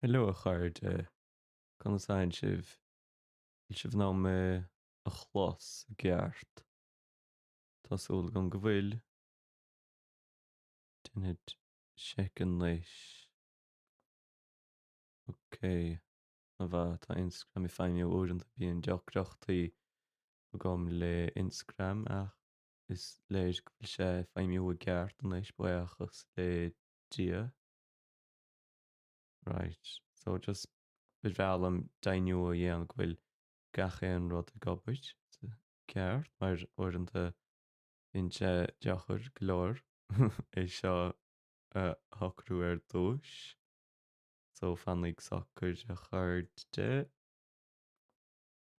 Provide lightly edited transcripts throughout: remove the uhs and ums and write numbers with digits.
Hello a chairde, conas tánn sibh? Bhfuil sibh in ann mé a chlos i gceart? Tá súil agam go bhfuil. Déanfaidh seic anois. Ok, ana mhaith, tá Instagram ag feidhmiú uaireanta bíonn deacrachtaí agam le Instagram ach is léir go bhfuil sé ag feidhmiú i gceart anois, buíochas le Dia. Right, so just ba bhreá liom deimhniú a dhéanamh go bhfuil gach aon rud ag obair ceart, mar uaireanta bíonn sé deacair go leor é seo a shocrú ar dtús. So fanaig socair a chairde.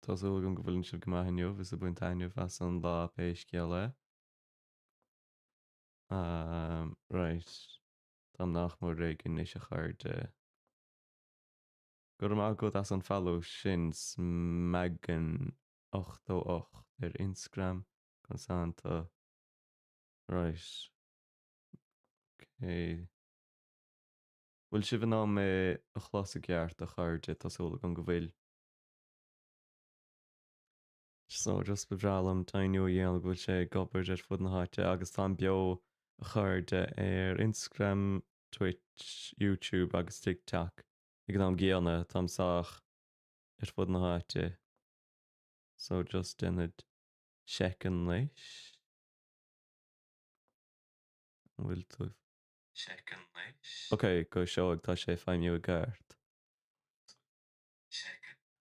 Tá súil agam go bhfuileann sibh go maith inniu is ag baint taitneamh as an lá pé scéal é. Um, right. Táim nach mór réidh anois a chairde. Go raibh maith agat as an follow sin Smeagan 88 ar Instagram. Conas tánn tú? Right. Ok. Bhfuil sibh in ann mé a chlos i gceart a chairde? Tá súil agam go bhfuil. So just ba bhreá liom deimhniú a dhéanamh go bhfuil sé ag obair ar fud na háite agus táim beo a chairde ar Instagram, Twitch, YouTube agus TikTok ag an am gcéanna, táim sách ar fud na háite. So just déanfaidh seic anois. An bhfuil tú? Seic anois. Ok, go seoigh, tá sé ag feidhmiú i gceart.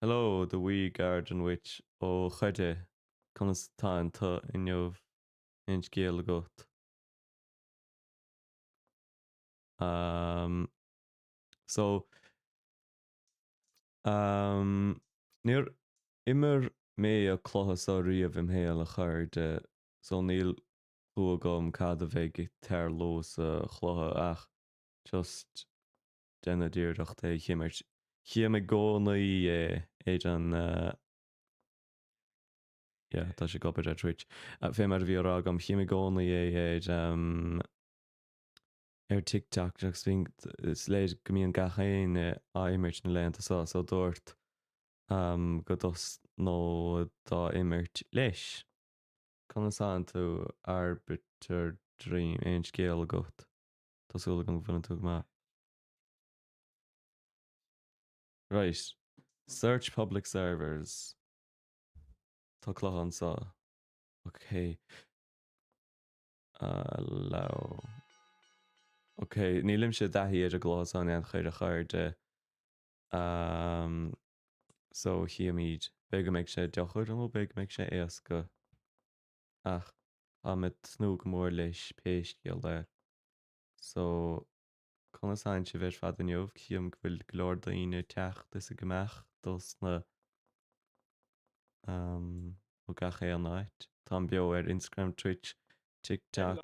Hello, the wee garden witch ó Choire, conas tánn tú inniu? Aon scéal agat? Um, so, um, níor imir mé an cluiche seo riamh im shaol a chairde, so níl clue agam cad a bheidh ag tarlú sa chluiche ach just déanfaidh iarracht é a dh'imirt. Chím i gcónaí é ar an yeah, tá sé ag obair ar Twitch. Fé mar a bhí á rá agam, chím i gcónaí é ar ar TikTok agus bíonn, is léir go mbíonn gach éinne á imirt na laethanta seo, so dúrt go dtosnód á imirt leis. Conas tánn tú, Arbiter Dream, aon scéal agat? Tá súil agam go bhfuileann tú go maith. Right. Search public servers. Tá cluiche anseo. Ok. Allow. Ok, nílimse i dtaithí ar an gcluiche seo in aon chor a chairde. Um, so chífimid. B'fhéidir go mbeidh sé deacair nó b'fhéidir go mbeidh sé éasca. Ach táim ag tnúth go mór leis pé scéal é. So, conas tánn sibh ar fad inniu? Cím go bhfuil go leor daoine ag teacht is ag imeacht dos na um, ó gach aon áit. Táim beo ar Instagram, Twitch, TikTok.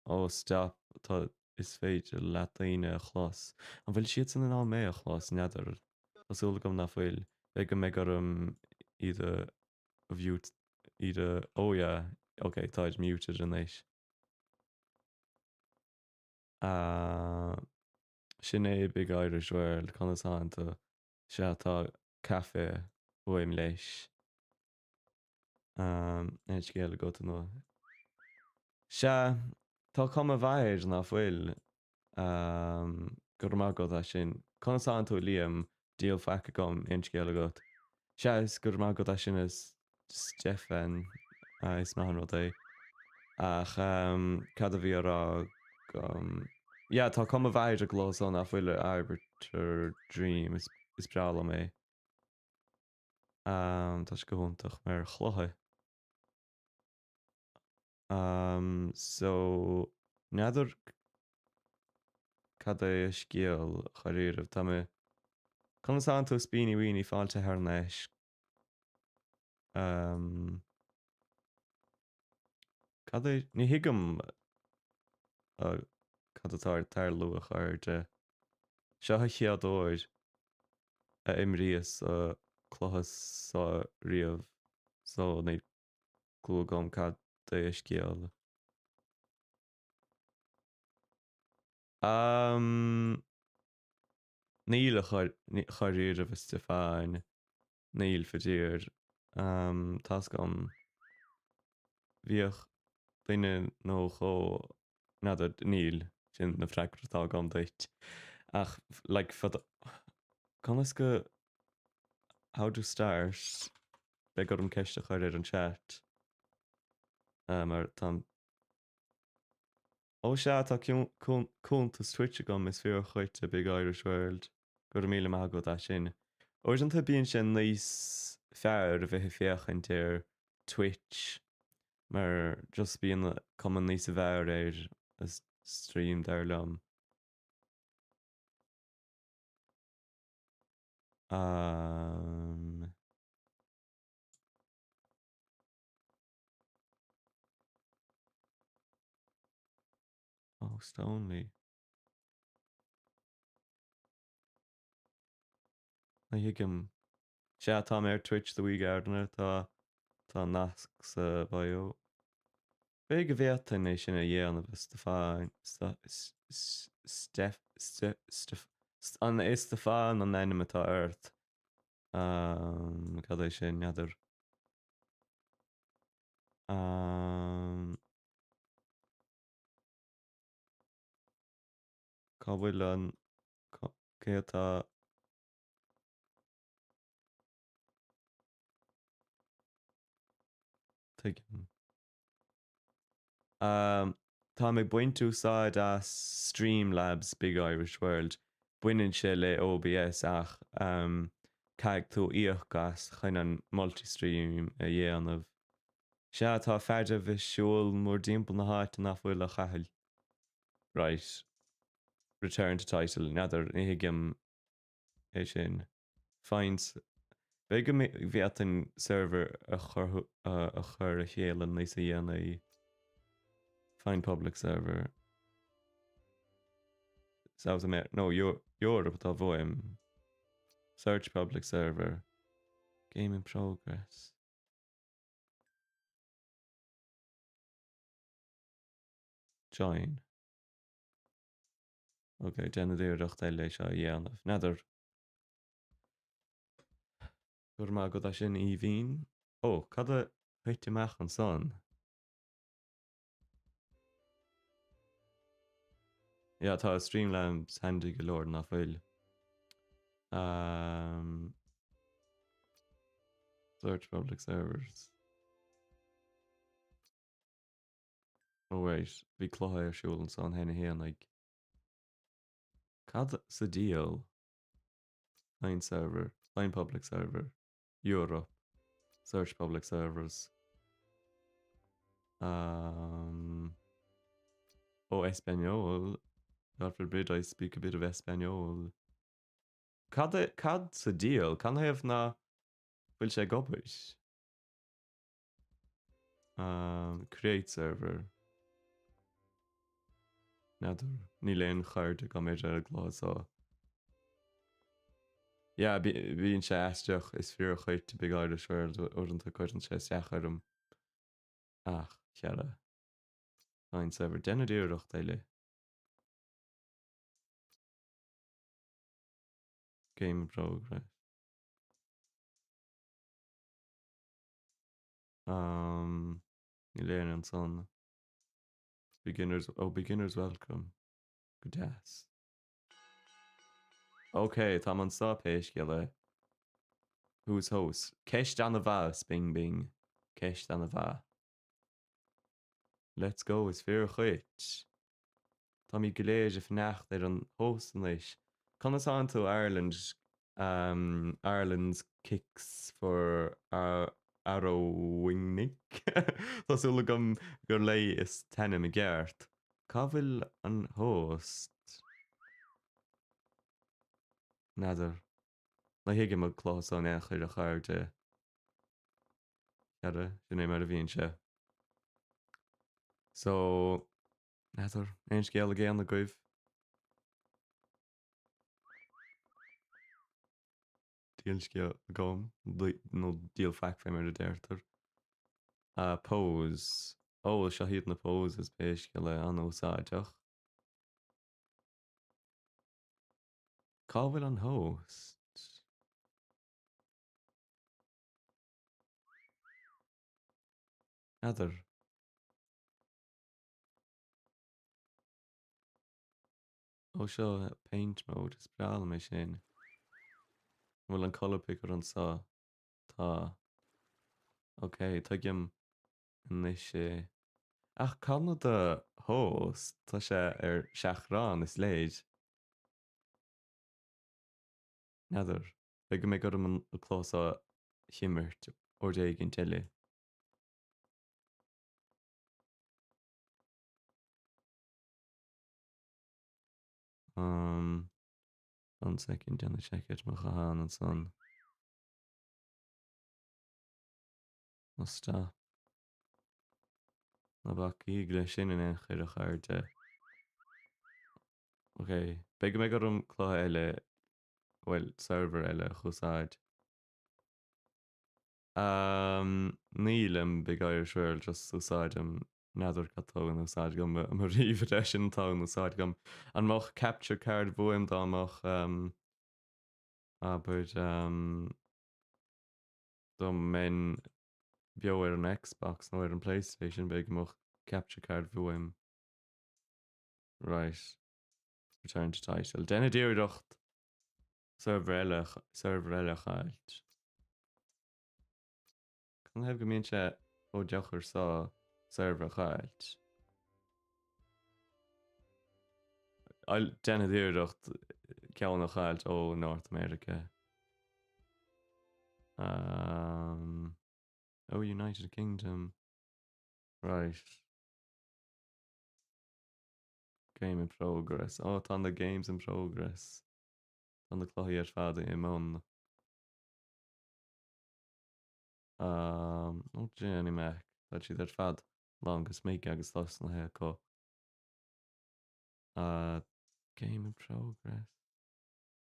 Oh stop, tá is féidir leat daoine a chlos. An bhfuil siadsan in ann mé a chlos? N'fheadar. Tá súil agam nach bhfuil. B'fhéidir go mbeidh orm iad a mute, iad a, oh yeah, ok, táid muted anois. Ah, sin é Big Irish World, conas tánn tú? Sea, tá caife uaim leis. Aon scéal agat nó? Sea, tá cuma mhaith air, ná fuil? Go raibh maith agat as sin. Conas tánn tú, Liam? Diabhal faic agam, aon scéal agat? Sea, is go raibh maith agat as sin, a Stefan. Is maith an rud é. Ach cad a bhí á rá agam? Yeah, tá cuma mhaith ar an gcluiche so, ná fuil, Arbiter Dream, is breá liom é. Tá sé go hiontach mar chluiche. So, n'fheadar cad é an scéal dháiríre. Tá mé. Conas tánn tú Spíní Wíní fáilte thar n-ais. Cad é. Ní thuigim cad atá ag tarlú a chairde. Seo an chéad uair a imríos an cluiche seo riamh so níl clue agam cad é an scéal. Umm. Níl a dháiríribh a Stiofáin. Níl, fidír. Tá's agam. Bhíodh duine nó dhó, n'fheadar, níl, sin na freagra atá agam duit. Ach, like, fad, conas go, how to start, beidh orm ceist a chur ar an chat, mar táim, Ó sea, tá cuntas Twitch agam, is fíor dhuit, a Big Irish World. Go raibh míle maith agat as sin. Uaireanta bíonn sé níos fearr a bheith ag féachaint ar Twitch mar just bíonn cuma níos fearr ar an stream dar liom. Um. Host only. Ní thuigim. Sea, tá mé ar Twitch The Wee Gardener, tá tá nasc sa bio. B'fhéidir go bhféadfainn é sin a dhéanamh, a Stiofáin, Steph, Steph, an é Stiofán an ainm atá ort? Cad é sin, n'fheadar. Cá bhfuil an, cé atá? Tuigim. Táim ag baint úsáid as Streamlabs Big Irish World. Baineann sé le OBS ach caithfidh tú íoc as chun an multistream a dhéanamh. Sea, tá feadaibh ag siúl mórdtimpeall na háite nach bhfuil, a Chathail? Right. Return to title. N'fheadar, ní thuigim é sin. Find B'fhéidir go bhféadfainn server a chur a chur a chéile níos a dhéanaí. Find public server. South America, no, Europe atá uaim. Search public server. Game in progress. Join. Ok, déanfaidh iarracht eile é seo a dhéanamh. N'fheadar. Go raibh maith agat as sin, Aoibhinn. Ó, cad a thit amach ansan? Yeah, tá Streamlabs handy go leor, nach bhfuil? Um, search public servers. Oh wait, bhí cluiche ar siúl ansan cheana fhéinig. Cad sa diabhal? Find server, find public server, Europe, search public servers. Um, oh, Español. God forbid I speak a bit of Español. Cad, cad sa diabhal? Canathaobh ná fuil sé ag obair? Um, create server. N'fheadar, níl aon chairde agam ar an gcluiche seo. Yeah, bíonn sé aisteach, is fíor dhuit, Big Irish World, uaireanta cuireann sé isteach orm. Ach, chara. Find server, déanfaidh iarracht eile. Game in progress. Um, níl aon ansan. Beginners, oh, beginners welcome. Go deas. Ok, táim anseo pé scéal é. Who's host? Ceist ana-mhaith, Bing Bing. Ceist ana-mhaith. Let's go, is fíor dhuit. Táimid go léir ag fanacht ar an host anois. Conas tánn tú Ireland Ireland's kicks for Arrowingnic? Tá súil agam gur léigh t'ainm i gceart. Cá bhfuil an host? N'fheadar. Ní thuigim an cluiche seo in aon chor a chairde. Chara, sin é mar a bhíonn sé. So, n'fheadar, aon scéal ag aon agaibh? Níl scéal agam, nó níl faic fé mar a deirtear. Uh, pose. Ó, seo iad na poses, pé scéal é, an-úsáideach. Cá bhfuil an host? N'fheadar. Ó seo paint mode, is breá liom é sin. An bhfuil an colour picker anseo? Tá. Ok, tuigim anois é. Ach cá bhfuil do host? Tá sé ar seachrán, is léir. N'fheadar. B'fhéidir go mbeidh orm an cluiche seo a himirt uair éigint eile. Um, one second, déanfaidh seic ar mo ghuthán ansan. Nó stop. Ná bacaigí leis sin in aon chor a chairde. Ok, b'fhéidir go mbeidh orm cluiche eile, bhuel, server eile a úsáid. Umm, nílim, Big Irish World, just úsáidim, n'fheadar cad tá in úsáid agam, mo ríomhaire, sin atá in úsáid agam. An mbeadh capture card uaim dá mbeadh, umm, abair, umm, dá mbeinn beo ar an Xbox nó ar an Playstation, b'fhéidir go mbeadh capture card uaim. Right. Return to title. Déanfaidh iarracht server eile, server eile a chaillt. Canathaobh go mbíonn sé chomh deacair so server a chaillt? Déanfaidh iarracht ceann a chaillt ó North America. Um, oh, United Kingdom. Right. Game in progress. Oh, tá na games in progress. Tá na cluichí ar fad i mbun. Um, ó Jenny Mac, tá siad ar fad lán go smig agus tosnaithe acu. Uh, game in progress.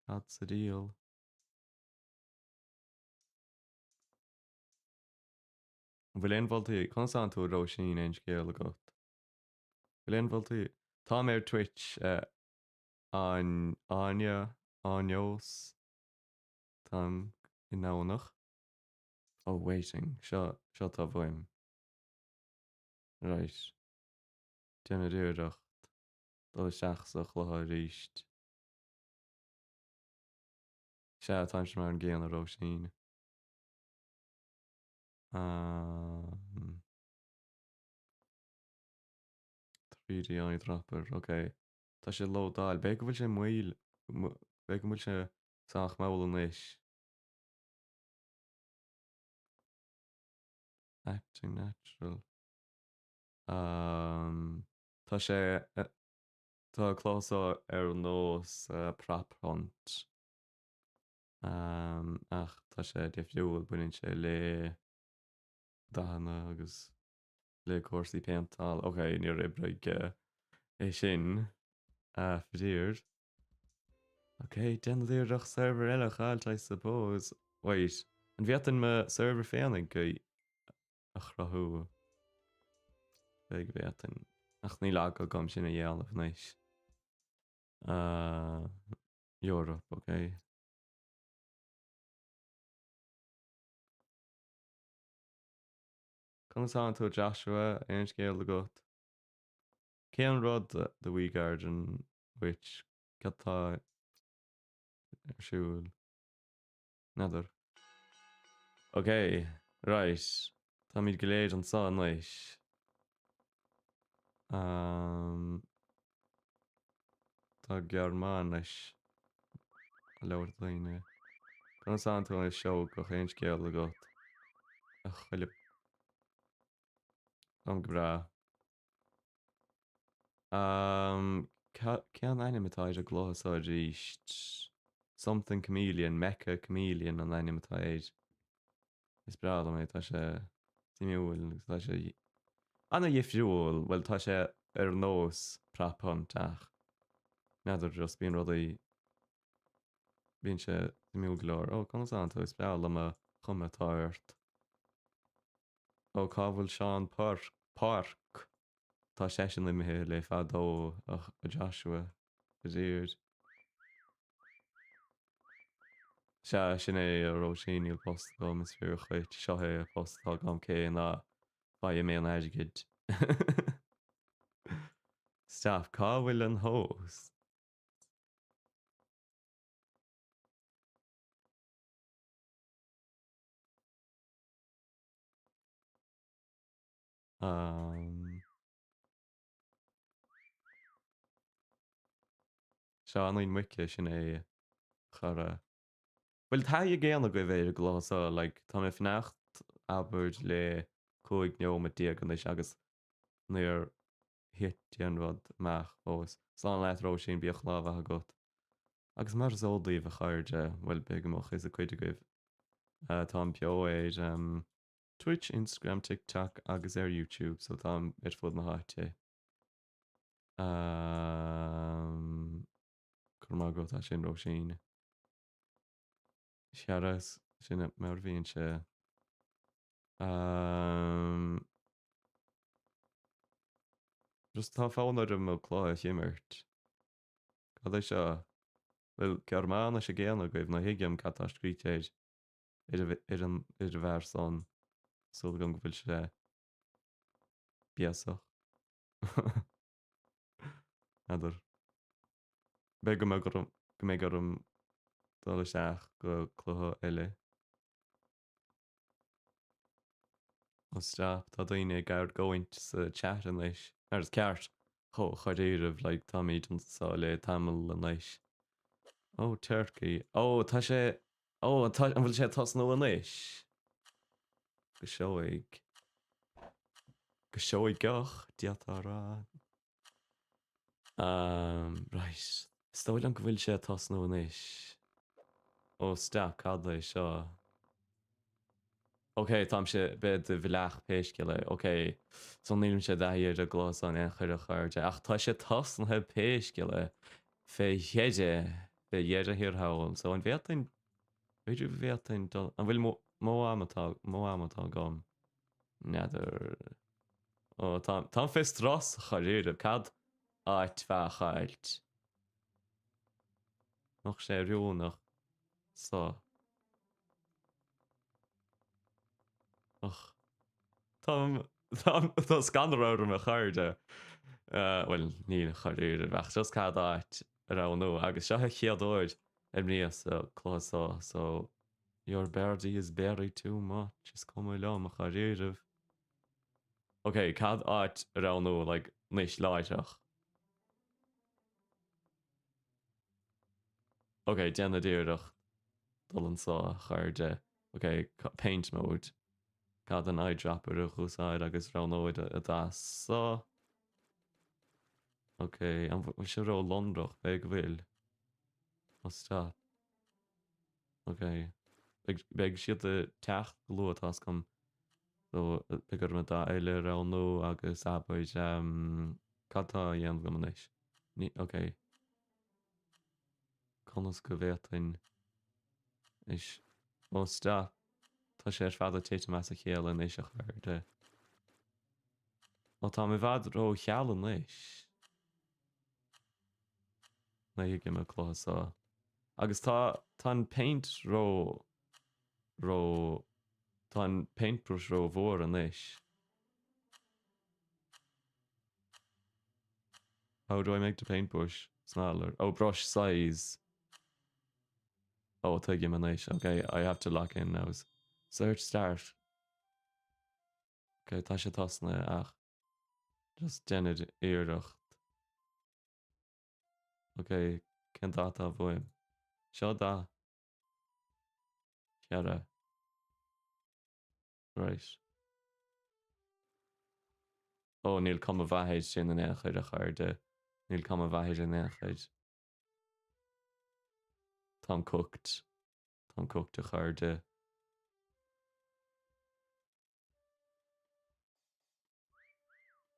Cad sa diabhal? An bhfuil aon mholtaí? Conas tánn tú a Róisín aon scéal agat? Bhfuil aon mholtaí? Táim ar Twitch, Áine, Áineos. Táim i nDomhnach. Oh, waiting. Seo, seo atá uaim. Right. Déanfaidh iarracht dul isteach sa chluiche arís. Sea, táimse mar an gcéanna, Róisín. Um. 3D eyedropper, ok. Tá sé ag lódáil. B'fhéidir go bhfuil sé moill, b'fhéidir go bhfuil sé sách mall anois. Acting natural. Um, tá sé, tá an cluiche seo ar nós Prop Hunt. Um, ach tá sé difriúil, baineann sé le dathanna agus le cúrsaí péinteála. Ok, níor oibrigh é sin, faraor. Ok, déanfaidh iarracht server eile a chaillt, I suppose. Wait, an bhféadfainn mo server féinig a chruthú? B'fhéidir go bhféadfainn. Ach níl aga agam sin a dhéanamh anois. Europe, ok. Conas tánn tú Joshua? Aon scéal agat? Cén rud The Wee Garden Witch? Cad tá ar siúl? N'fheadar. Ok, right. Táimid go léir anseo anois. Um, tá Gearmáinis ag labhairt daoine. Conas tánn tú anois Seoigeach aon scéal agat? A Chuilip. Táim go breá. Um, cén ainm atá ar an gcluiche seo arís? Something Chameleon, Meccha Chameleon an ainm atá air. Is breá liom é, tá sé suimiúil agus tá sé ana-dhifriúil, bhuel tá sé ar nós Prop Hunt ach n'fheadar just bíonn rudaí, bíonn sé suimiúil go leor. Ó, conas tánn tú? Is breá liom an chuma atá ort. Ó, cá bhfuil Seán Páirc? Páirc? Tá seisean imithe le fadó, a Joshua, faraor. Sea, sin é, a Róisín, níl post agam, is fíor dhuit, seo é an post atá agam cé ná bhfaighidh mé an airgid. Stop, cá bhfuil an host? Um. Sea, an aon muice, sin é, a chara. Bhfuil taithí ag aon agaibh ar an gcluiche seo? Like, tá mé ag fanacht, abair, le 15 neomat anois agus níor thit aon rud amach fós. Slán leat, Róisín, bíodh lá mhaith agat. Agus mar is eol daoibh, a chairde, bhuel, b'fhéidir go mbeadh fhios ag cuid agaibh, táim beo ar Twitch, Instagram, TikTok agus ar YouTube, so táim ar fud na háite. Go raibh maith agat as sin, Róisín. Sea, sin mar a bhíonn sé. Just tá fonn orm an cluiche a imirt. Cad é seo? Bhfuil Gearmáinis ag aon agaibh? Ní thuigim cad tá scríte ar ar an bhfear san. Súil agam go bhfuil sé béasach. N'fheadar. B'fhéidir go mbeidh orm, go mbeidh orm dul isteach go cluiche eile. Oh stop, tá daoine ag argóint sa chat anois. Mar is ceart, chomh dháiríribh, like, táimid anseo le tamall anois. Oh, turkey. Oh, tá sé, oh, tá, an bhfuil sé ag tosnú anois? Go seoigh. Go seoigeach, d'fhéadfá a rá. Um, right. Is dóigh liom go bhfuil sé ag tosnú anois. Ó, stop, cad é seo? Ok, táimse i do bhealach pé scéal é. Ok, so nílimse i dtaithí ar an gcluiche seo in aon chor a chairde, ach tá sé tosnaithe pé scéal é. Fé dheireadh, fé dheireadh thiar thall. So an bhféadfainn, b'fhéidir go bhféadfainn dul, an bhfuil mó, mó ama atá, mó ama atá agam? N'fheadar. Ó, tá, táim fé strus, a dháiríribh, cad áit mhaith a chaillt? Nach sé oiriúnach so. Och. Táim, táim, tá scanradh orm a chairde. Bhuel, níl a dháiríribh, ach just cad áit a roghnú agus seo an chéad uair a imríos an cluiche so, so your birdie is berry too much, is cuma liom a dháiríribh. Ok, cad áit a roghnú, like, anois láithreach? Ok, déanfaid iarracht dul anso, a chairde. Ok, paint mode. Cad an eyedropper a dh'úsáid agus roghnóid an dath so. Ok, an bhfuil sé ró-lonrach? B'fhéidir go bhfuil. Oh, stop. Ok. Beidh, beidh siad ag teacht go luath, tá's agam. So, beidh orm an dath eile a roghnú agus abair, ehm, cad tá á dhéanamh agam anois? Ní, ok. Conas go bhféadfainn anois, oh stop, tá sé ar fad ag titim as a chéile anois a chairde. Ó táim i bhfad ró-gheal anois. Ní thuigim an cluiche seo. Agus tá, tá an paint ró, ró, tá an paintbrush ró mhór anois. How do I make the paintbrush smaller? Oh, brush size. Oh, tuigim anois. Ok, I have to lock in now. Search start. Ok, tá sé tosnaithe ach just déanfaid iarracht. Ok, cén dath atá uaim? Seo dath. Ceara. Right. Ó, níl cuma mhaith air sin in aon chor, a chairde. Níl cuma mhaith air in aon chor. Táim cooked. Táim cooked, a chairde.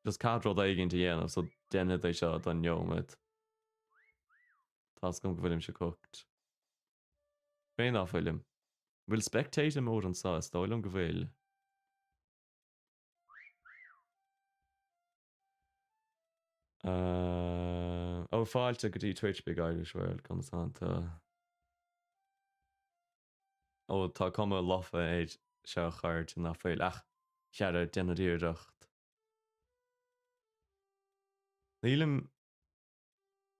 Just caithfidh rud éigin a dhéanamh, so déanfaidh é seo don neomat. Tá's agam go bhfuilimse cooked. B'fhéidir ná fuilim. Bhfuil spectator mode anseo? Is dóigh liom go bhfuil. Ó, fáilte go dtí Twitch Big Irish World, conas tánn tú? Ó, tá cuma lofa air seo a chairde, ná fuil? Ach, chara, déanfaid iarracht. Nílim,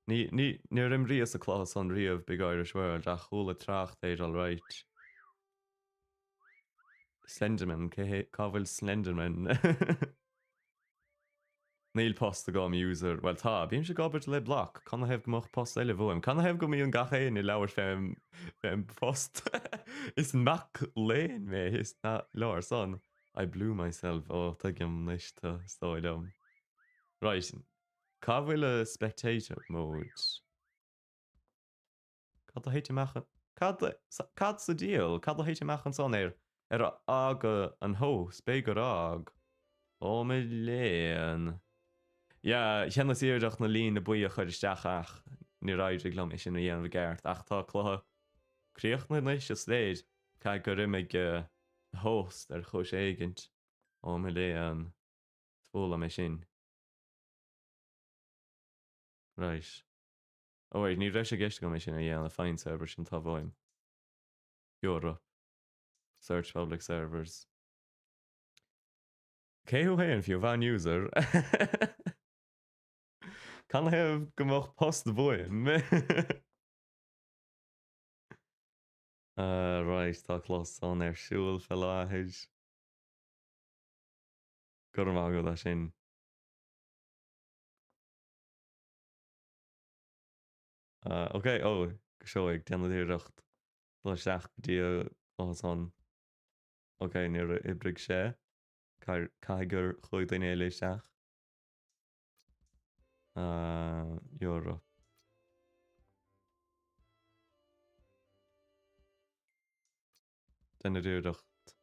ní, ní, níor imríos an cluiche san riamh, Big Irish World, ach chuala trácht air alright. Slenderman, cé hé, cá bhfuil Slenderman? Níl post agam, user, bhuel tá, bímse ag obair le Bloc, canathaobh go mbeadh post eile uaim? Canathaobh go mbíonn gach éinne ag labhairt fém, fém phost? Is mac léinn mé, is nach leor san. I blew myself, ó tuigim anois tú, is dóigh liom. Right, cá bhfuil a spectator mode? Cad a thit amach an, cad, cad sa diabhal, cad a thit amach ansan ar, ar fhágadh an host, b'fhéidir gur fhág. Ó mo léan. Yeah, dhéanas iarracht na líne buí a chur isteach ach níor éirigh liom é sin a dhéanamh i gceart ach tá cluiche críochnaithe anois is léir caithfidh gur imigh host ar chúis éigint. Ó mo léan. Is fuath liom é sin. Right. Oh wait, ní raibh sé i gceist agam é sin a dhéanamh, find server, sin atá uaim. Europe. Search public servers. Cé thú fhéin fiú, ban user? Canathaobh go mbeadh post uaim? Uh, right, tá cluiche san ar siúl fé láthair. Go raibh maith agat as sin. Ok, ó, go seoigh, déanfaid iarracht dul isteach go dtí an cluiche san. Ok, níor oibrigh sé. Caithfidh gur chuaigh duine eile isteach. Europe. Déanfaid iarracht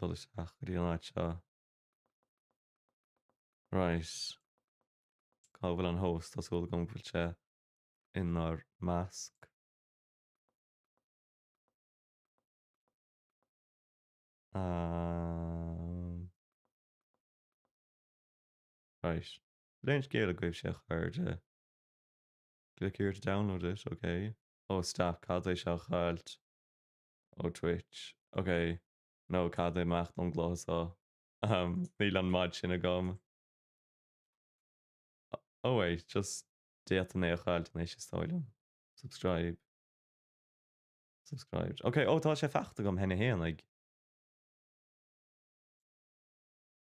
dul isteach go dtí an áit seo. Right. Cá bhfuil an host? Tá súil agam go bhfuil sé inár measc. Um, right. Bhfuil aon scéal agaibhse a chairde? Click here to download it, ok. Oh stop, cad é seo a chaillt ó Twitch? Ok, no, cad é imeacht ón gcluiche seo? Um, níl an mod sin agam. Oh wait, just d'fhéadfainn é a chaillt anois is dóigh liom. Subscribe. Subscribed. Ok, oh tá sé faighte agam cheana fhéinig.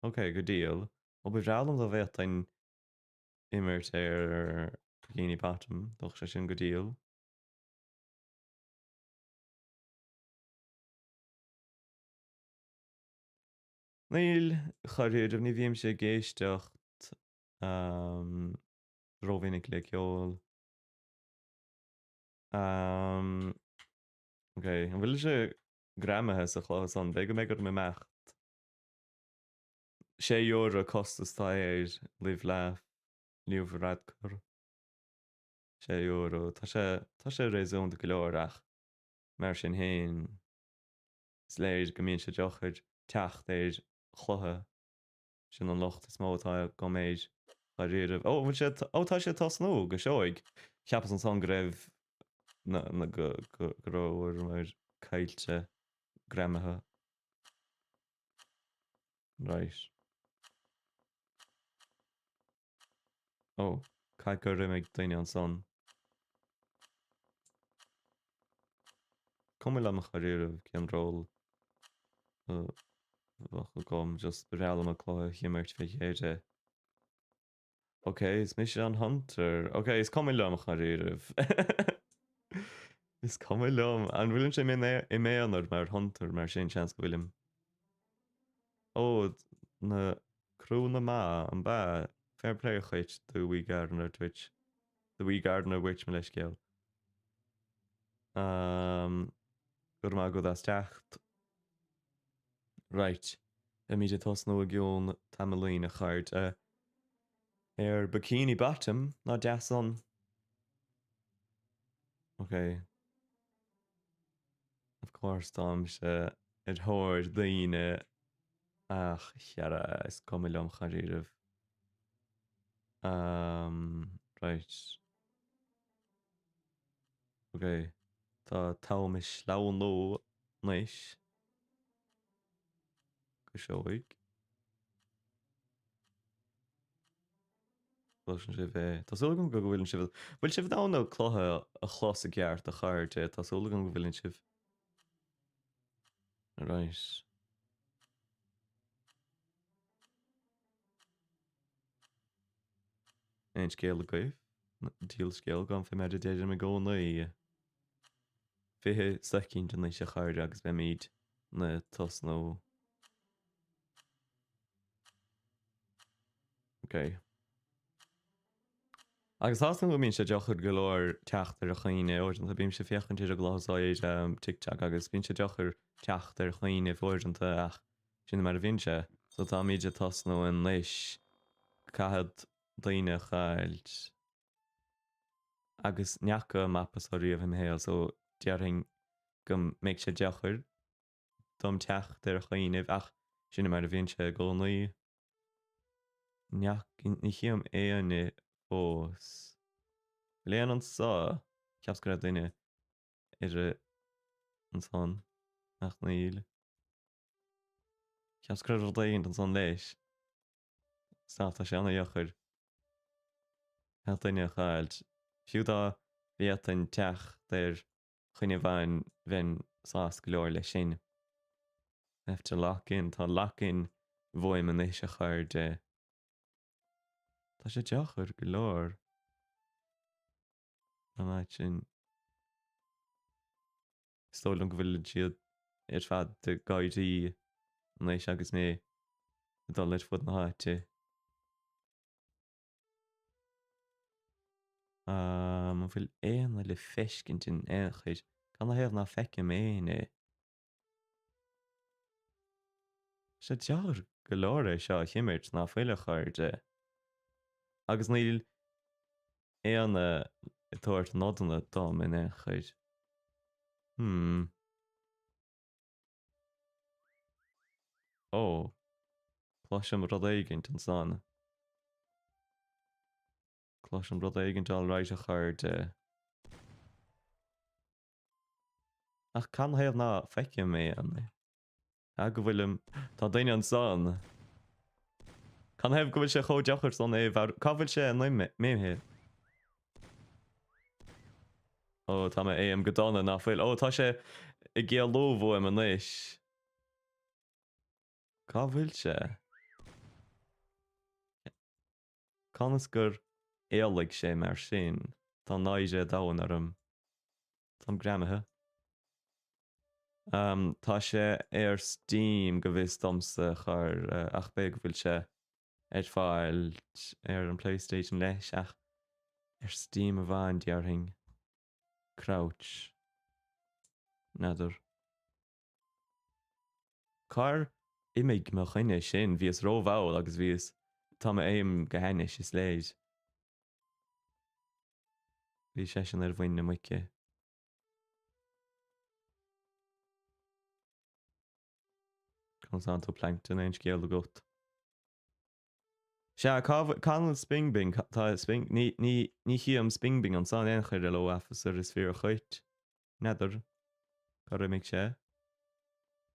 Ok, go diail. Ó ba bhreá liom dá bhféadfainn imirt ar Bikini Bottom, bheadh sé sin go diail. Níl, charaid, ní bhímse ag éisteacht rómhinic le ceol. Ok, an bhfuil sé greamaithe sa chluiche san? B'fhéidir go mbeidh orm imeacht. €6 costas atá air, Live Laugh, Leo Varadkar. €6. Tá sé, tá sé réasúnta go leor ach mar sin féin, Is léir go mbíonn sé deacair teacht ar chluiche. Sin an locht is mó atá agam air, dáiríre. Ó, bhfuil sé, ó tá sé ag tosnú, go seoigh. Cheapas ansan go raibh na, na, go, go, go rabhamar caillte, greamaithe. Right. Ó, caithfidh gur imigh duine ansan. Cuma liom dháiríre cén ról a bheadh agam, just ba bhreá liom an cluiche a dh'imirt fé dheireadh. Ok, is mise an Hunter. Ok, is cuma liom dháiríre. Is cuma liom. An bhfuilimse i m'aonar mar Hunter mar sin, seans go bhfuilim. Ó, na criú na mba, an bea? Fair play dhuit, The Wee Gardener Twitch. The Wee Gardener Witch, mo leithscéal. Um, go raibh maith agat as teacht. Right. Beimid ag tosnú i gcionn tamaillín, a chairde. Ar Bikini Bottom, ná deas san. Ok. Of course táimse ar thóir daoine ach chara is cuma liom dháiríre. Um, right. Ok. Tá an t-am ag sleamhnú anois. Go seoigh. Cloiseann sibh é. Tá súil agam go bhfuileann sibh. Bhfuil sibh in ann an cluiche a chlos i gceart a chairde? Tá súil agam go bhfuileann sibh. Right. Aon scéal agaibh? Diabhal scéal agam fé mar a deirim i gcónaí. 20 soicind anois a chairde agus beimid na tosnú. Ok. Agus tá a fhios agam go mbíonn sé deacair go leor teacht ar dhaoine uaireanta. Bímse ag féachaint ar an gcluiche seo ar TikTok agus bíonn sé deacair teacht ar dhaoine uaireanta ach sin mar a bhíonn sé. So táimid ag tosnú anois. Caithfead daoine a chaillt. Agus ní fhaca an mapa seo riamh im shaol so déarfainn go mbeidh sé deacair dom teacht ar dhaoinibh ach sin mar a bhíonn sé i gcónaí. Ní chím éinne fós. Bhfuil éinne anso? Cheapas go raibh duine ar a ansan ach níl. Cheapas go raibh rud éigint ansan leis. Stop, tá sé ana-dheacair gach duine a chaillt. Fiú dá bhféadfainn teacht ar dhuine amháin bheinn sásta go leor leis sin. Have to lock in, tá lock in uaim anois a chairde. Tá sé deacair go leor an áit sin. Is dóigh liom go bhfuil siad ar fad ag gáirí anois agus mé ag dul ar fud na háite. An bhfuil éinne le feiscint in aon chor? Canathaobh ná feicim éinne? Tá sé deacair go leor é seo a chimirt, ná fuil, a chairde? Agus níl éinne ag tabhairt nodanna dom in aon chor. Hmm. Ó, cloisim rud éigint ansan. Cloisim rud éigint alright a chairde. Ach canathaobh ná feicim éinne? Ah go bhfuilim... Tá duine ansan! Canathaobh go bhfuil sé chomh deacair san é a Cá bhfuil sé imithe? Ó, tá mé aim go dona, ná fuil? Ó, tá sé ag éalú uaim anois. Cá bhfuil sé? Conas gur éalaigh sé mar sin? Tá náire domhain orm. Táim greamaithe. Tá sé ar Steam go bhfios domsa, a chara, ach b'fhéidir go bhfuil sé ar fáil ar an PlayStation leis ach ar Steam amháin déarfainn. Crouch. N'fheadar. Cár imigh mo dhuine sin? Bhíos rómhall agus bhíos tá m'aim go hainnis, is léir. Bhí seisean ar mhuin na muice. Conas tánn tú Plankton aon scéal agat? Sea, cá bhfuil, cá bhfuil Spingbing? Tá Sping, ní, ní, ní chím Spingbing ansan in aon chor, hello officer, is fíor dhuit. N'fheadar cár imigh sé.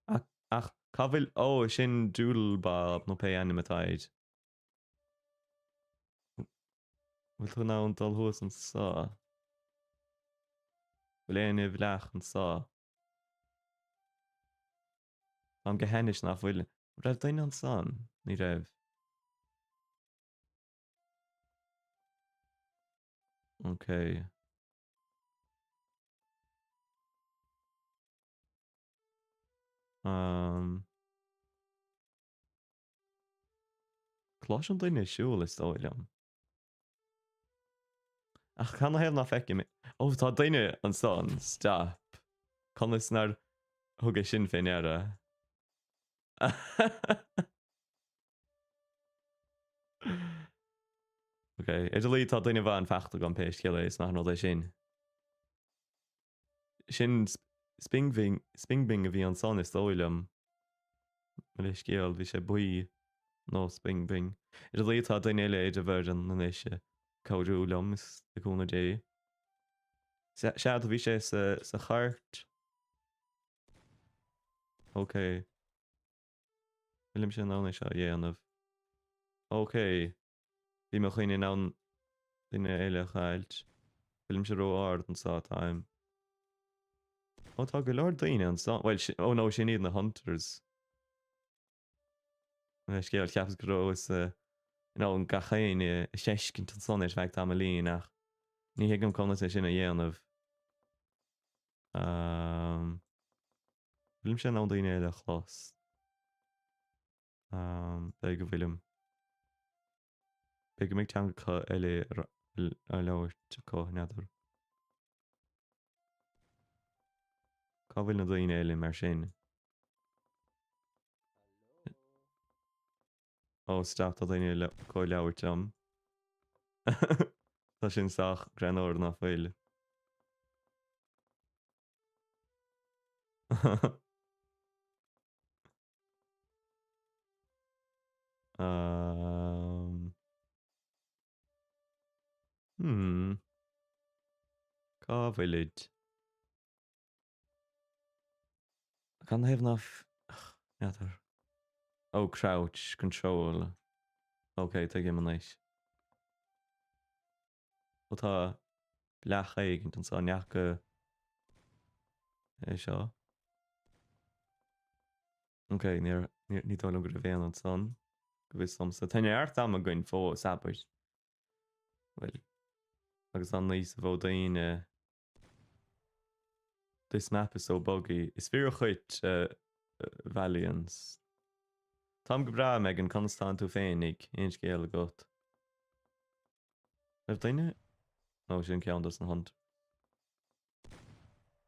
Ach, ach, cá bhfuil, ó, sin Doodle Bob nó pé ainm atá air. Bhfuil tú in ann dul thuas anso? Bhfuil aon uibh leach anso? Táim go hainnis nach bhfuil. An raibh duine ansan? Ní raibh. Ok. Um. Cloisim duine ag siúl is dóigh liom. Ach canathaobh ná feicim é? Ó, tá duine ansan. Stop. Conas nár thugas sin fé ndeara? Ok, ar a laghad tá duine amháin fachta agam pé scéal é, is maith an rud é sin. Sin Spingbing, Spingbing a bhí ansan is dóigh liom. Mo leithscéal, bhí sé buí nó Spingbing. Ar a laghad tá duine eile ar an bhfoireann anois ag cabhrú liom is le cúnamh Dé. Sea, do bhí sé sa, sa chairt. Ok. Bhfuilimse in ann é seo a dhéanamh? Ok. Bhí mo choinne in ann duine eile a chaillt. Bhfuilimse ró-ard anseo, táim. Ó, tá go leor daoine anseo. Bhuel, oh no, sin iad na hunters. Scéal, cheapas go rabhas in ann gach éinne a fheiscint ansan ar feadh tamaillín ach ní thuigim conas é sin a dhéanamh. Bhfuilimse in ann daoine eile a chlos? B'fhéidir go bhfuilim. B'fhéidir go mbeidh teangacha eile á labhairt acu, n'fheadar. Cá bhfuil na daoine eile mar sin? Ó, stop, tá daoine eile ag labhairt liom. Tá sin sách greannmhar, ná fuil? Um. Hmm. Cá bhfuilid? Canathaobh ná n'fheadar. Oh, crouch, control. Ok, tuigim anois. Ó tá leac éigint anseo, an fhaca é seo? Ok, níor, ní dóigh liom go raibh aon ansan, go bhfios domsa. Tá neart ama againn fós, abair. Bhuel, agus tá níos mó daoine. This map is so buggy. Is fíor dhuit, Valiance. Táim go breá, Megan, conas tánn tú féinig? Aon scéal agat? Raibh duine? Ó, sin ceann dos na hunt.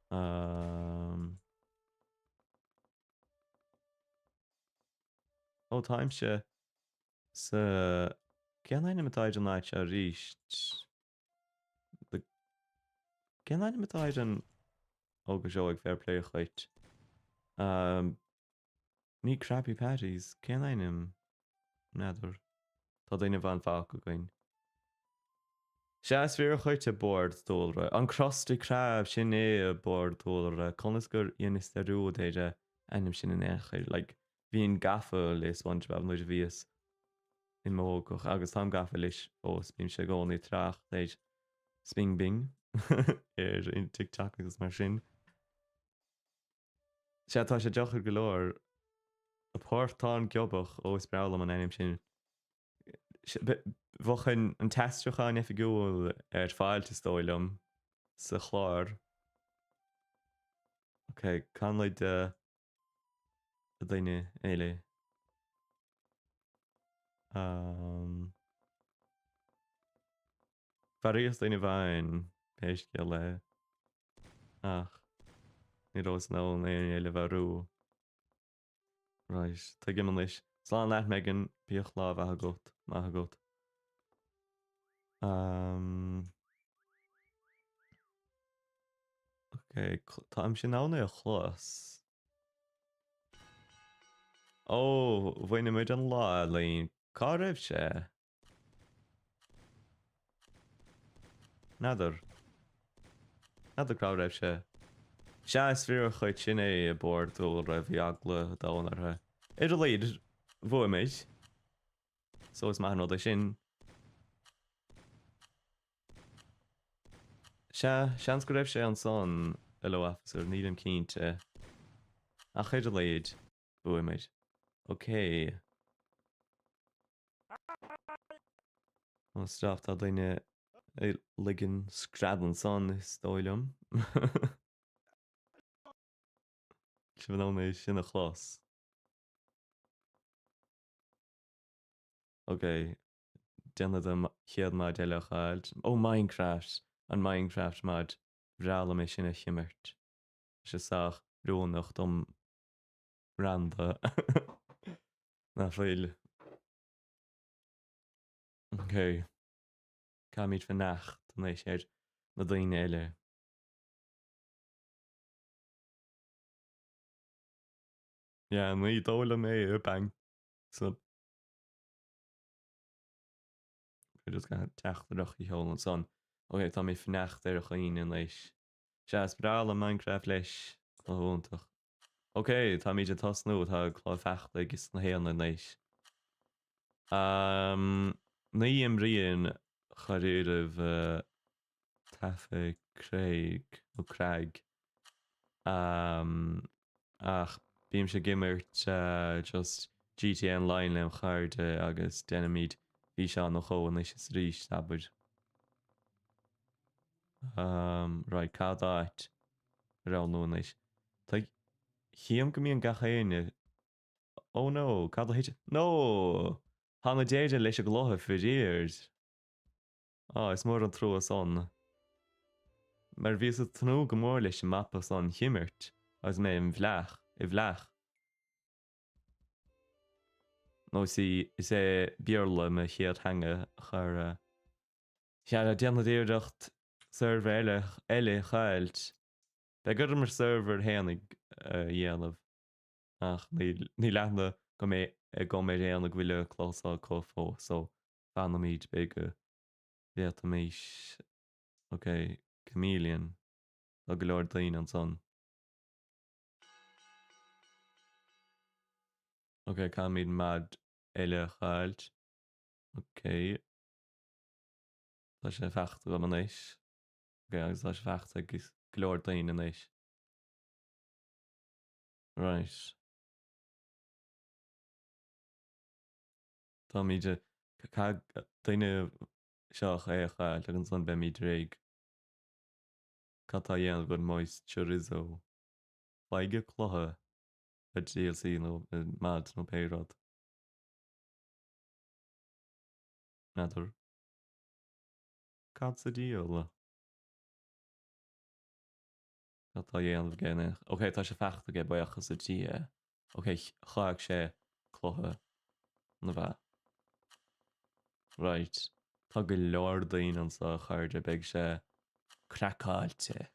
Um. Ó, táimse sa... Cén ainm atá ar an áit seo arís? The... Cén ainm atá ar an... Ó, go seoigh, fair play dhuit. Um, ní Krabby Patties, cén ainm? N'fheadar. Tá duine amháin fágtha againn. Sea, is fíor dhuit, a Bord Dúlra. An Krusty Krab, sin é, a Bord Dúlra. Conas gur dheineas dearúd ar an ainm sin in aon chor? Like, bhínn gafa le SpongeBob nuair a bhíos i m'ógach agus táim gafa leis fós. Bímse i gcónaí ag trácht ar Sping Bing ar TikTok agus mar sin. Sea, tá sé deacair go leor. Portán Giobach, ó is breá liom an ainm sin. Bheadh an t-aistriúchán oifigiúil ar fáil is dóigh liom sa chlár. Ok, can leid duine eile. Um, Mharaíos duine amháin, pé scéal é. Ach ní rabhas in ann éinne eile a mharú. Right, tuigim anois. Slán leat, Megan. Bíodh lá mhaith agat. Maith agat. Um, ok, táimse in ann é a chlos. Ó, bhain muid an lá linn. Cá raibh sé? N'fheadar. N'fheadar cá raibh sé. Sea, is fíor dhuit, sin é a Bord Dúlra, bhí eagla an domhain orthu. Ar a laghad, bhuaigh muid. So is maith an rud é sin. Sea, seans go raibh sé ansan, Hello Officer, nílim cinnte. Ach ar a laghad, bhuaigh muid. Ok. Ó stop, tá duine ag ligean scread ansan, is dóigh liom. Sibh in ann é sin a chlos. Ok, déanfaidh do chéad mod eile a chaillt. Ó, Minecraft! An Minecraft mod. Bhreá liom é sin a chimirt. Tá sé sách oiriúnach dom branda. Nach bhfuil? Ok. Caithfimid fanacht anois ar na daoine eile. Yeah, ní dóigh liom é i bank sa Just teachtaireacht a sheoladh ansan. Ok, tá mé fanacht ar dhaoine anois. Sea, is breá liom Minecraft leis, cluiche iontach. Ok, táimid ag tosnú, tá cluiche faighte ag na haon anois. Um, ní imríonn chairéireamh Tafe Craig, nó Crag. Um, ach bímse ag imirt just GTA Online lem chairde agus déanaimid físeán nó dhó anois is arís, abair. Um, right, cad áit a roghnú anois? Tá chím go mbíonn gach éinne Oh no, cad a thit? No! Tháinig deireadh leis an gcluiche faraor. Á, is mór an trua san. Mar bhíos ag tnúth go mór leis an mapa san himirt agus mé im bhfleach, i bhfleach. Nó is í, is é Béarla mo chéad theanga, a chara. Sea, déanfaidh iarracht server eile, eile a chaillt. Beidh orm mo server fhéinig a dhéanamh. Ach níl, níl aithne agam é, agam ar éinne go bhfuil an cluiche seo acu fós, so fanfaimid, b'fhéidir go bhféadfaimis, ok, Chameleon, tá go leor daoine ansan. Ok, caithfimid mod eile a chaillt. Ok. Tá sé faighte agam anois. Ok, agus tá sé faighte ag go leor daoine anois. Right. Táimid caithfidh duine seo é a chaillt agus ansan beimid réidh. Cad tá a dhéanamh agat Moist Chorizo? Faigh cluiche a DLC nó mod nó pé rud. N'fheadar. Cad sa diabhal? Cad tá a dhéanamh aige anois? Ok, tá sé faighte aige, buíochas le Dia. Ok, chaill sé cluiche na bhfeá. Right. Tá go leor daoine anseo, a chairde, beidh sé craiceáilte.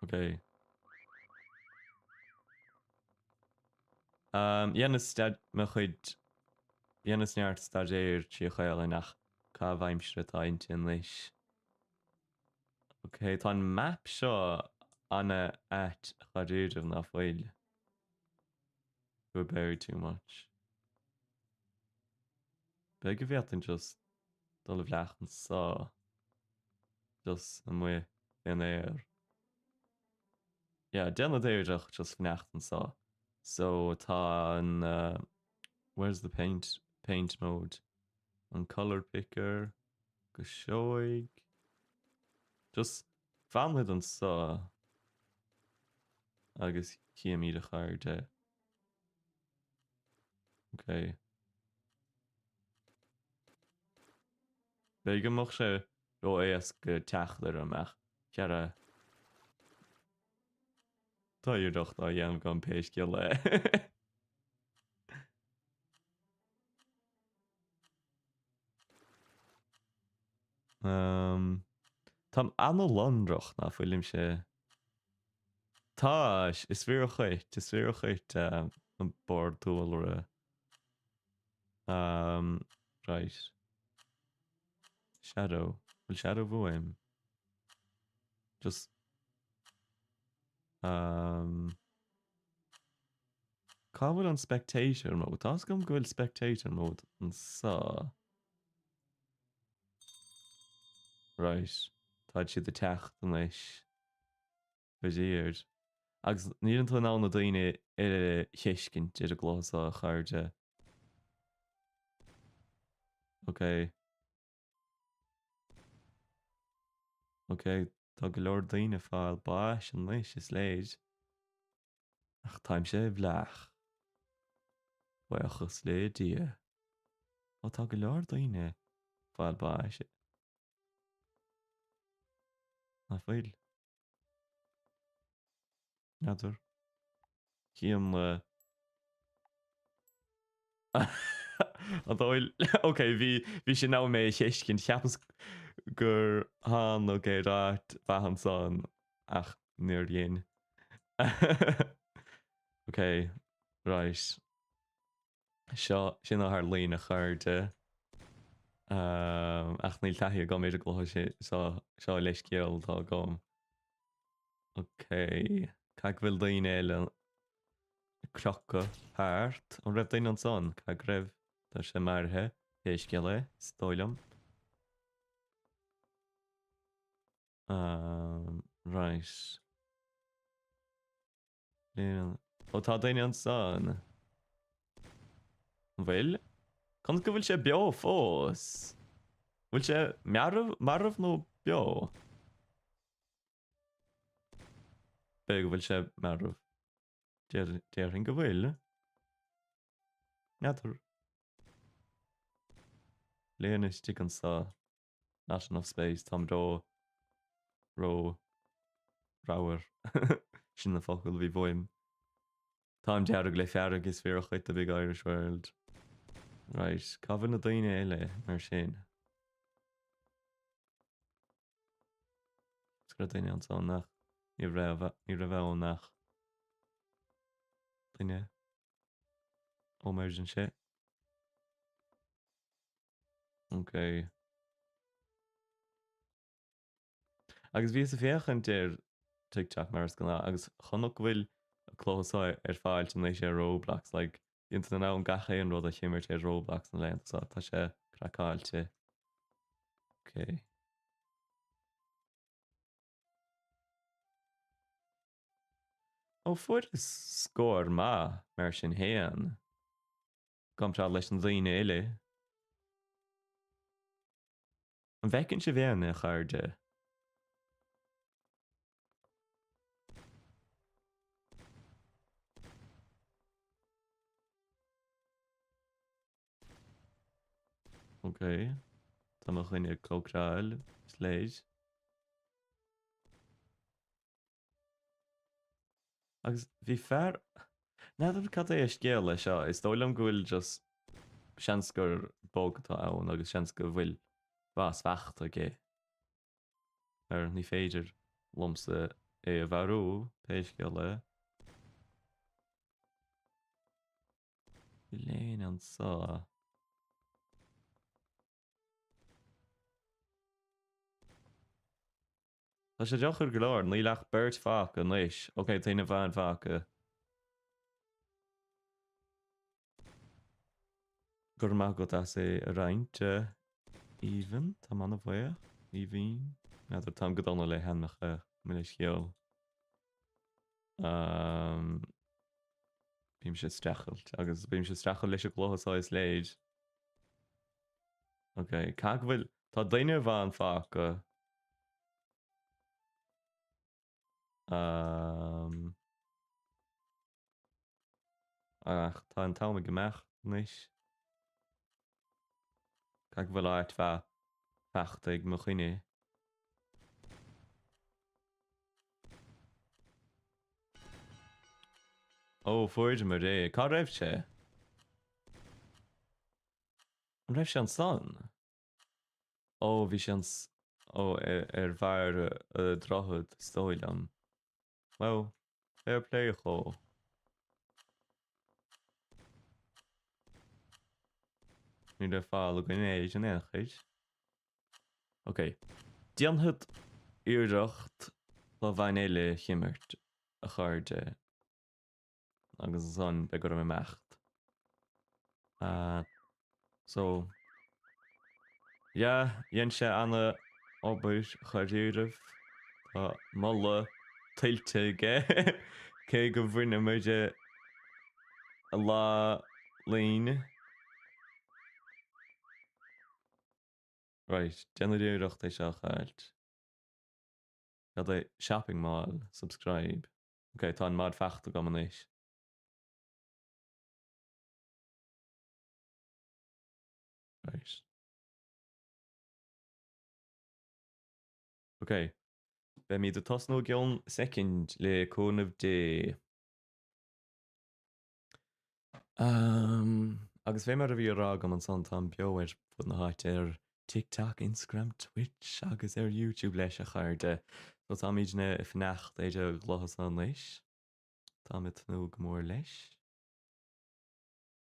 Ok. Um, dhéanas mo chuid, dhéanas neart staidéir trí Ghaelainn ach caitheamh aimsire atá inti anois. Ok, tá an map seo ana-ait dháiríre ná fuil. Go bury too much. B'fhéidir go bhféadfainn just dul i bhfleach anseo. Just amuigh faoin aer. Yeah, déanfaidh iarracht just fanacht anseo. So tá an uh, where's the paint paint mode? An colour picker go seoigh. Just fanfaidh anseo agus chífimid a chairde. Ok. B'fhéidir go mbeadh sé ró-éasca teacht orm ach chara tá iarracht á dhéanamh agam pé scéal é. Um, Táim ana-lonrach ná fuilimse. Tá, is fíor dhuit, is fíor dhuit uh, an bord dúlra. Um, right. Shadow. Bhfuil shadow uaim? Just... Um, cá bhfuil an spectator mode? Tá agam go bhfuil spectator mode anseo. Right. Tá siad ag teacht anois. Faraor. Agus níl tú in ann na daoine eile a thuiscint ar an gcluiche seo, a chairde. Ok. Ok, tá go leor daoine ag fáil báis anois, is léir. Ach táimse i bhfleach. Buíochas le Dia. Ó, tá go leor daoine ag fáil báis. Ná fuil? N'fheadar. Chím An dóigh Ok, bhí bhí sé in am mé a thuiscint. Cheapas gur tháinig ar áit mhaith ansan ach níor dhein. Ok, right. Seo, sin a tharlaíonn a chairde. Ach níl taithí agam ar an gcluiche seo, seo leithscéal atá agam. Ok, caithfidh go bhfuil daoine eile ag crochadh thart. An raibh duine ansan? Caithfidh go raibh. Tá sé maraithe, pé scéal é, is dóigh liom. Right. Ó tá duine ansan. An bhfuil? Conas go bhfuil sé beo fós? Bhfuil sé marbh, marbh nó beo? B'fhéidir go bhfuil sé marbh. Déarfainn go bhfuil. N'fheadar. Léan istigh anso. Not enough space, táim ró, ró, ramhar. Sin an focal a bhí uaim. Táim dearg le fearg is fíor dhuit the big Irish world. Right, cá bhfuil na daoine eile mar sin? Is go raibh duine ansan ach ní raibh, ní raibh ann ach duine. Emergency. Ok. Agus bhíos ag féachaint ar TikTok mar is gnáth agus chonac go bhfuil an cluiche seo ar fáilt anois ar Roblox, like, bíonn tú in ann gach aon rud a chimirt ar Roblox na laethanta seo, tá sé craiceáilte. Ok. Ó fuaireas scór maith mar sin fhéin. gcomparáid leis na daoine eile. An bhfeiceann sibh éinne, a chairde? Ok. Tá mo dhuine ag cócaráil, is léir. Agus bhí fear, n'fheadar cad é a scéal leis seo, is dóigh liom go bhfuil just, seans gur bug atá ann agus seans go bhfuil bás fachta aige. Mar ní féidir liomsa é a mharú, pé scéal é. Níl éinne anso. Tá sé deacair go leor, níl ach beirt fágtha anois. Ok, duine amháin fágtha. Go raibh maith agat as é a roinnt, Aoibhinn. Táim an-bhuíoch. Aoibhinn. N'fheadar, táim go dona le hainmneacha, mo leithscéal. Bímse ag streachailt agus bímse ag streachailt leis an gcluiche seo is léir. Ok, caithfidh go bhfuil, tá duine amháin fágtha. Um, ach tá an t-am ag imeacht anois. Caithfidh go bhfuil áit mhaith fachta ag mo dhuine. Ó, fuaireamar é. Cá raibh sé? An raibh sé ansan? Ó, bhí sé ans, ó, ar bharr an droichid, is dóigh liom. Bhuel, fair play dhó. Ní raibh fáil againn air in aon chor. Ok. Déanfad iarracht lá amháin eile a chimirt, a chairde. Agus ansan beidh orm imeacht. So, yeah, dhein sé ana obair dháiríribh. Tá moladh tuillte aige, cé go bhrinneamar a lá linn. Right, déanfaidh iarracht é seo a chaillt. Cad é shopping mall? Subscribe. Ok, tá an mod fachta agam anois. Right. Ok. Beimid ag tosnú i gceann soicind le cúnamh Dé. Um, agus fé mar a bhí á rá agam ansan, táim beo ar fud na háite ar TikTok, Instagram, Twitch agus ar YouTube leis, a chairde. So táimidne ag fanacht ar an gcluiche seo anois. Táim ag tnúth go mór leis.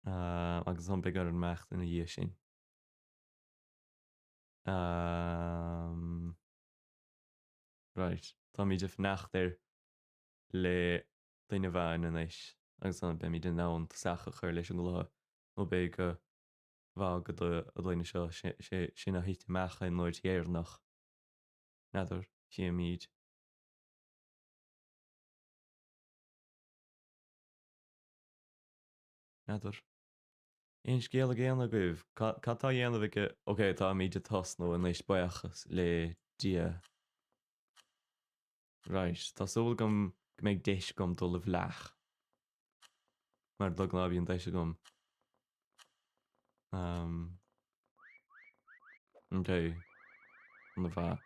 Uh, agus ansan beidh orm imeacht ina dhiaidh sin. Um, right, táimid ag fanacht ar le duine amháin anois agus ansin beimid in ann tosach a chur leis an gcluiche nó beidh go bhfágfaidh an duine seo sin a thit amach an uair dheireanach. N'fheadar, chífimid. N'fheadar. Aon scéal ag aon agaibh? Cad tá á dhéanamh aige? Ok, táimid ag tosnú anois, buíochas le Dia. Right, tá súil agam go mbeidh deis agam dul i bhfleach. Mar de ghnáth bíonn deis agam. Um, ok, ana mhaith.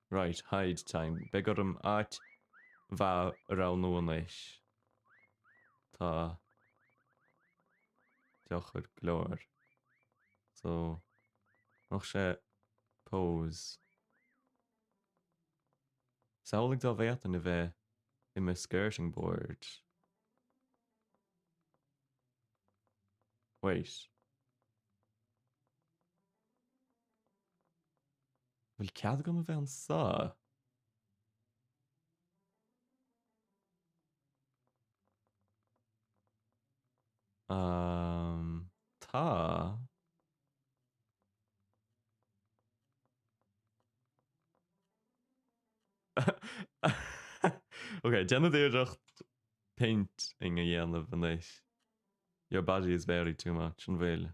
Right, hide time. Beidh orm áit mhaith a roghnú anois. Tá deacair go leor. So, nach sé pose. Samhlaigh dá bhféadfainn a bheith i mo skirting board. Wait. Bhfuil cead agam a bheith anseo? Um, tá. Ok, déanfaidh iarracht painting a dhéanamh anois. Your body is very too much, an bhfuil?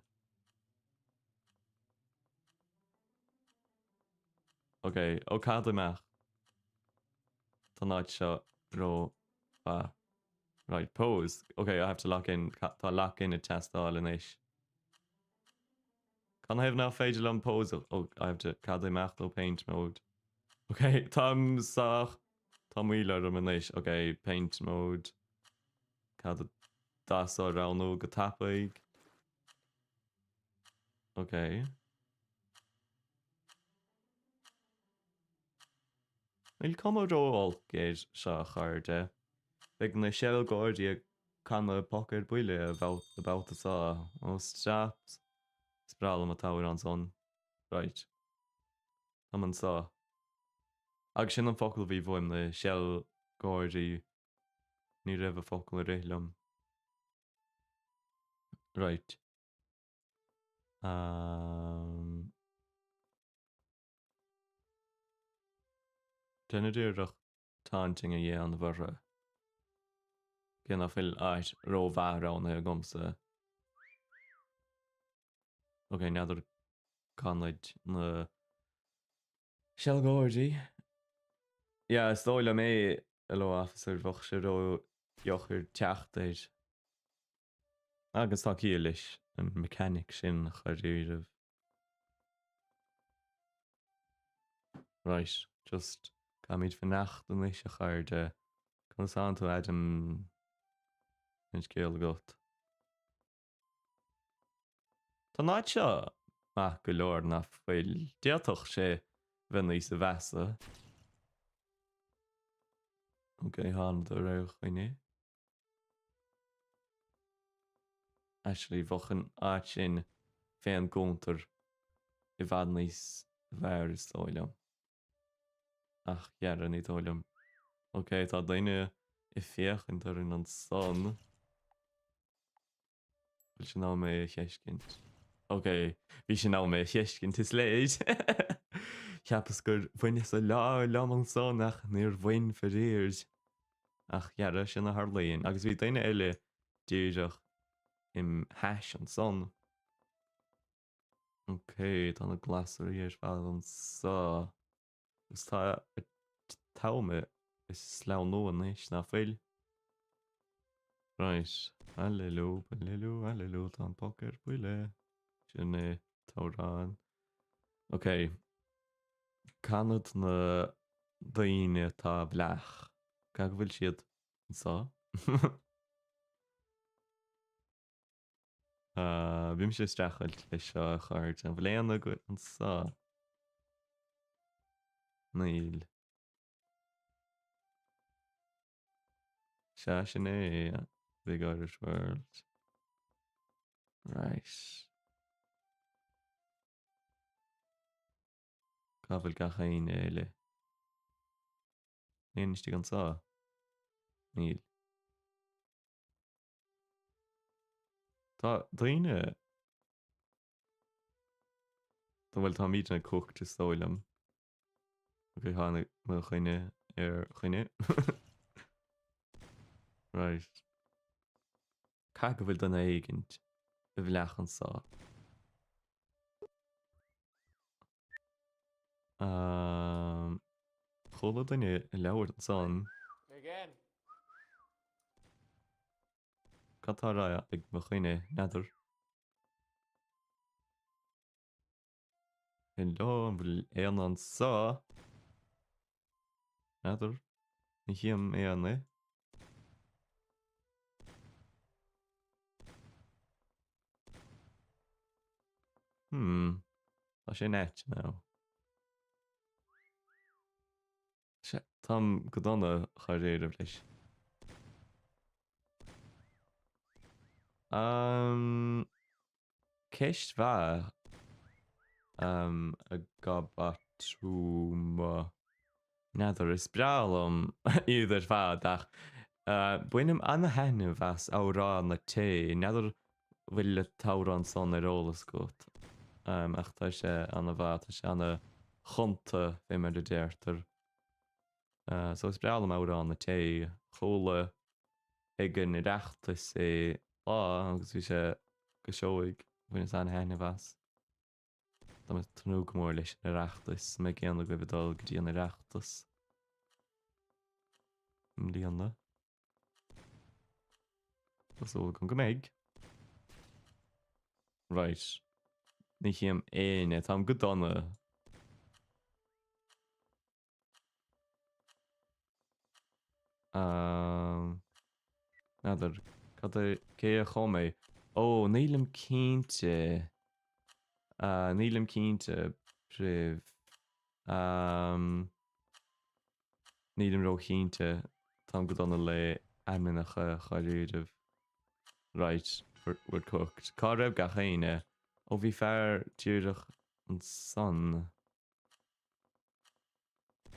Ok, ó cad imeacht? Tá an áit seo ró-mhaith. Right, pose. Ok, I have to lock in. Tá lock in ag teastáil anois. Canathaobh nach féidir liom pose a, oh, I have to, cad imeacht ó paint mode? Ok, táim sách, tá moill orm anois. Ok, paint mode. Cad a dath a roghnú go tapaidh? Ok. Níl cuma ró-olc air seo, a chairde. Beidh na seilgeoirí ag canadh Poc ar Buile an babhta seo. Oh stop. Is breá liom an t-amhrán san. Right. Táim anseo. Agus sin an focal a bhí uaim, na seilgeoirí. Ní raibh an focal ag rith liom. Right. Um. Déanfaidh iarracht taunting a dhéanamh orthu. Cé ná fuil áit rómhaith roghnaithe agamsa. Ok, n'fheadar cá bhfuil na seilgeoirí. Yeah, is dóigh liom é, hello officer, bheadh sé ró-dheacair teacht air. Agus tá ciall leis an mechanic sin a chur riamh. Right, just caithfimid fanacht anois a chairde. Conas tánn tú Adam? Aon scéal agat? Tá an áit seo maith go leor nach bhfuil. D'fhéadfadh sé bheith níos mheasa. Ok, thánadar ar choinne. Actually, bheadh an áit sin fén gcuntar i bhfad níos fearr is dóigh liom. Ach dhera, ní dóigh liom. Ok, tá duine ag féachaint orainn ansan. Bhfuil sé in ann mé a fheiscint? Ok, bhí sé in ann mé a fheiscint, is léir. Cheapas gur bhaineas a lá liom ansan ach níor bhain faraor. Ach dhera, sin a tharlaíonn. Agus bhí duine eile díreach im hais ansan. Ok, tá na glasraí ar fad anso. Agus tá an t-am ag sleamhnú anois, ná fuil? Right. Aililiú, baililiú, aililiú, tá an poc ar buile. Sin é an t-amhrán. Ok. Cá bhfuil na daoine atá i bhfleach? Cá go bhfuil siad anseo? Bímse ag streachailt leis seo a chairde. An bhfuil aon agaibh anseo? Níl. Sea, sin é Big Irish World. Right. Cá bhfuil gach éinne eile? Éinne istigh anseo? Níl. Tá daoine Bhuel táimidne cooked is dóigh liom. Ok tháinig mo dhuine ar dhuine. Right. Caithfidh go bhfuil duine éigint i bhfleach anseo. Um, chuala duine ag labhairt ansan. Again. Cad tá á rá ag mo dhuine, n'fheadar? Hello, an bhfuil éinne anseo? N'fheadar. Ní chím éinne. Hmm. Tá sé in ait now. Sea, táim go dona dháiríribh leis. Umm, ceist mhaith, umm, a Gabatrúma. N'fheadar, is breá liom iad ar fad ach bainim ana-thaitneamh as Amhrán na Tae. N'fheadar bhfuil an t-amhrán san ar eolas agat ach tá sé ana-mhaith, tá sé ana-chonta fé mar a deirtear. So is breá liom Amhrán na Tae. Chuala ag an Oireachtas é lá agus bhí sé go seoigh, bhaineas ana-thaitneamh as. Tá mé ag tnúth go mór leis an Oireachtas. An mbeidh aon agaibh ag dul go dtí an Oireachtas i mbliana? Tá súil agam go mbeidh. Right. Ní chím éinne. Táim go dona. N'fheadar cad é, cé a chum é? Ó, nílim cinnte. Nílim cinnte, Priv. Nílim ró-chinnte. Táim go dona le ainmneacha dháiríribh. Right, we're cooked. Cá raibh gach éinne? Ó, bhí fear díreach ansan.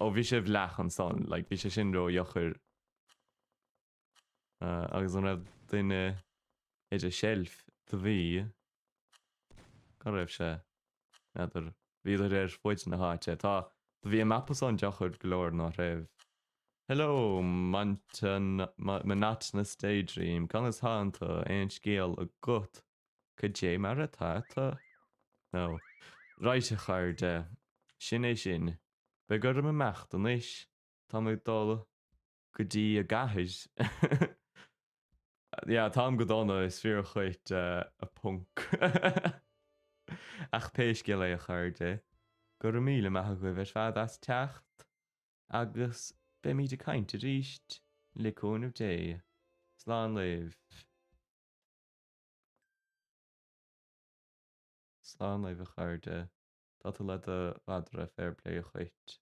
Ó bhí sé i bhfleach ansan, like bhí sé sin ró-dheacair. Agus an raibh duine ar an seilf? Do bhí. Cá raibh sé? N'fheadar. Bhíodar ar fuid na háite. Tá, do bhí an mapa san deacair go leor ná raibh. Hello, Monotonous Daydream. Conas tánn tú? Aon scéal agat? Cad é mar atá tú? No. Right a chairde. Sin é sin. Beidh orm imeacht anois. Táim ag dul go dtí an gcathair. Yeah, táim go dona, is fíor dhuit a phunk. Ach pé scéal é a chairde, go raibh míle maith agaibh ar fad as teacht agus beimid ag caint arís, le cúnamh Dé. Slán libh. Slán libh a chairde. Tá tú le do mhadra, fair play dhuit.